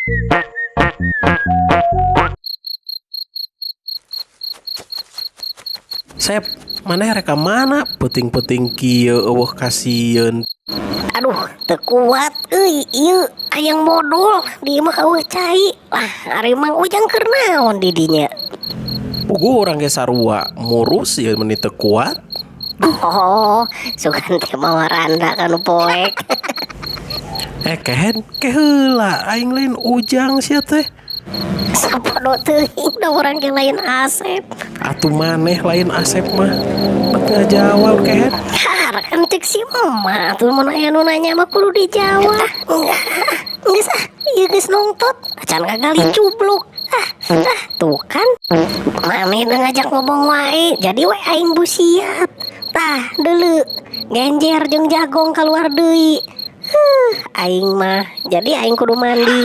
Sep, maneh rek ka mana peuting-peuting kieu euweuh kasieun. Aduh, teu kuat euy ieu hayang modul di imah euweuh cai. Lah, ari Mang Ujang keur naon di dinya? Puguh urang ge sarua murus ieu meni teu kuat. Oh, sugan teh mawa randa kanu poek. Eh kehen, ke heula aing lain Ujang sia teh. Sapodo teuing da urang ge lain Asep. Atuh maneh lain Asep mah. Bet ngajawab kehen. Har kan cek si emak atuh mun aya nu nanya mah kudu dijawab. Enggak, geus ah, ieu geus nongtot. Acan kagali cubluk. Ah, ah, tuh kan. Maneh da ngajak ngomong wae, jadi we aing busiat. Tah, deuleu. Genjer jeung jagong kaluar deui. Huh, aing mah jadi aing kudu mandi.